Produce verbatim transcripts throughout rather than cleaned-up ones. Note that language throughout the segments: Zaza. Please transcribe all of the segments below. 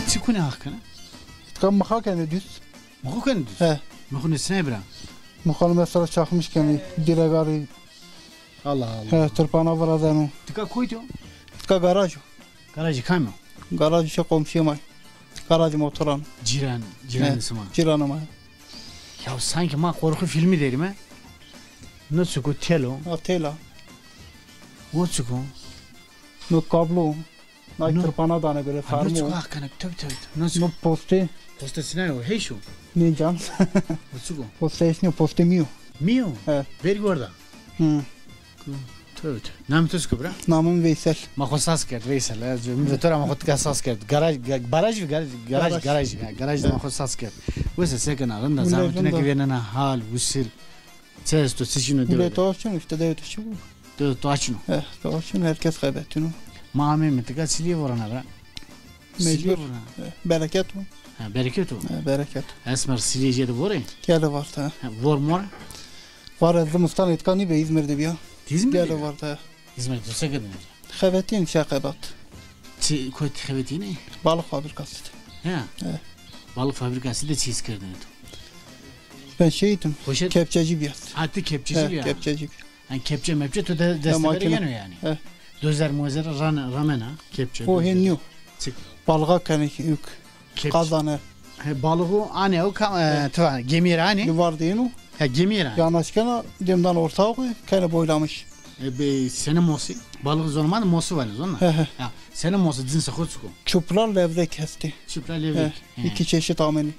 Çi kunê haq kena? Tika mıxa kenê düz. Mıxu kenê düz? He. Mıxu nêsinay bira? Mıxanı mesela çakmış kenê, diregarı. Allah Allah. He, tırpana vıra deno. Tika koyt o? Tika garaj o. Garajı kam o? Garajı şey komşuya may. Garajı motoran. Ciran, ciran sima. Ciranı may. Ya sanki ma korku filmi derim he. No çiko telo. Ha, tela. O çiko. No kablo. Nay tırpana dane böyle fermo. No çiko hakkanak, tabi tabi. No çiko. No poste. Poste sinayo, heyşo. Ne can? O çiko. Poste esniyo, poste mio. Mio? He. Vergi orada. Hı. Tövbe tövbe. Namê to çik o bira? Namê mi Veysel. Ma xo sas kerd Veysel. Ez mi ve to ra ma xo tika sas kerd. Garaj, ga-, baraj vi garaj, garaj, garaj. Garaj, ha, garaj de ma xo sas kerd. Wese se kena, rind a, zametune ki vênena hal, usil. Çi esto, çi çin o dewe de? Millet o çin o işte, dewe de çi bu? Dewe de to çin o. Eh, to çin o, herkes xebetîno. Ma ameyme tika Silîye vorana bira. Mecbur. Silîye vorana. Eh, bereket o. Ha, bereket o. Eh, bereket. Esmer Silîye jê de vorê? Gele vart ha. Ha, vor mor? Var ez zimistan êtka nîbe, Îzmîr de bîya. Îzmîr de? Gele vart ha. Îzmîr de se kerdêne? Xebetîn şeqebat. Çi, kotî xebetîne? Balık fabrikası de. Ha. He. Balık fabrikası de çi îş kerdêne to? Ben şeydim. Kepçeci bîya. Ha, ti kepçeci bîya. He, kepçeci bîya. Yani kepçe mepçe to de, deste bere yeno yani. He. Dozer mozer ran-, ramena kepçe. O hên nîyo. Çik? Balığa kenê ki ük. Kepçe. Kazane. He, balığı ane o kam-, e, tira, gemiye ra ane. Li var de yeno. He, gemiye ra ane. Yanaşkena, demdan ortağı koy, kene boylamış. E, be, sene mosi. Balığı zonê ma de mosi vanê, zona? He, he. Ya, sene mosi, cinsi xo çik o? Çupra levrek hestî. Çupra levrek. He, iki çeşit amenî.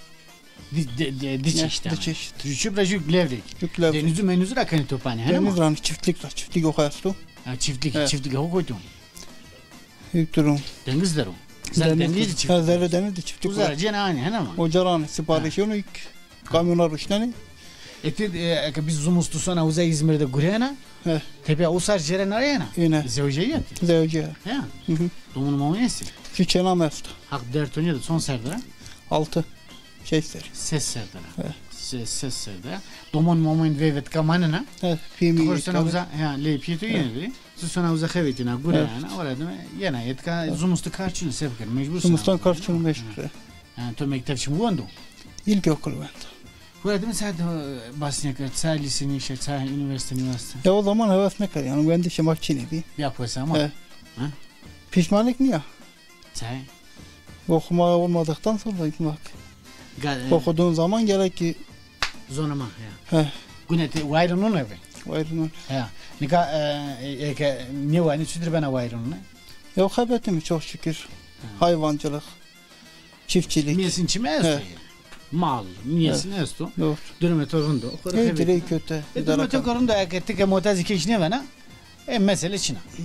Di, de, de, di çeşit amenî. Di çeşit. Jü çupra jü levrek. Jü levrek. Denizî menizî ra kenê topanî, hene ma? Deniz ra, çiftlik ra, çiftlik o esto. Ha, çiftlik, çiftlik o koyto. Hîç durum. Deniz der o. Sen deniz de çiftlik. Ha, zerre deniz de çiftlik. Uza cena ani, hene ma? Ocaran siparişî onu ilk kamyona ruşneni. E ti, e, eke biz zumustu sona uza İzmir'de gurena. He. Tepe usar ceren arayana. Yine. Zewce yet. Zewce. He. Hı hı. Domun mamun esti. Şu çenam esta. Hak dertonya da son serdara. Altı. Şey ser. Ses serdara. He. Ses, ses serdara. Domun mamun ve vetka manena. He. Piyemi. Korsan uza, ha, le piyeto yine de. Ti sona uza xebetîna, gureyana, ora dime yena, êtka zumustu kar çin o, se bikerî, mecbur sona. Zumustan kar çin o, mecbur. Ha. Yani to mektep çin wendo? İlkokul wendo. Ora dime ça, e, bas nêkerd, ça lîse nêşe, ça üniversite, üniversite? Ya o zaman heves nêkerd, yani wendişê ma çinê bî. Ya posa ma. He. Ha? Pişmanlık niye? Çay. Okuma olmadıktan sonra gitmek. Ga-, e, okuduğun zaman gerek ki. Zonê ma, ya. He. Gune ti wayîrê nûne bî? Wayîrê nûne. Ya. Nika, e, e, eke nêwanî çutir bena wayîrê nûne? Ya xebetîme çok şükür. He. Hayvancılık, çiftçilik. Mîyesin çime esto? He. Mal, mîyesin esto. Doğru. Durumê to rind o. Hey, direy kötü. E, durumê to rind o, eke ti ke motazî keş nêvena, e, mesele çin a. Hı.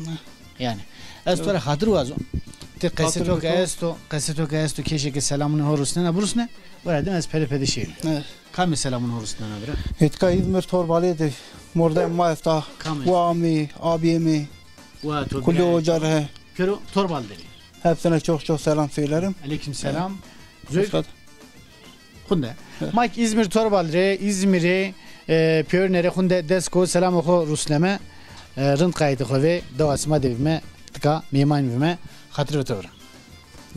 Yani, ez to ra xatir wazo. Ti qesê to ke esto, qesê to ke esto, keşê ke selamûnê ho rusnena, birusne, wera dime ez pede pede şêrî. Evet. Kamê selamûnê ho rusnena bira? Êtka İzmir Torbalı'yê de mordem ma esta. Kamê? Wa amî, abiyê mi. Wa to Kuli bira. Ocar he. Pêro Torbalı derî. Hepsine çok çok selam söylerim. Aleyküm selam. Zöv. Xunde. He. Ma kî İzmir Torbalı rê, İzmirê, e, pêrune rê xunde dest ko, selamê xo rusneme, e, rind qayîtê xo vê, dewa sima de vîme, tika mêmanî vîme, xatir ve to vira.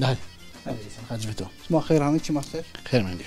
Hadi. Hadi, xatir ve to. Sima xeyr amê, çima ser. Xeyr mendî.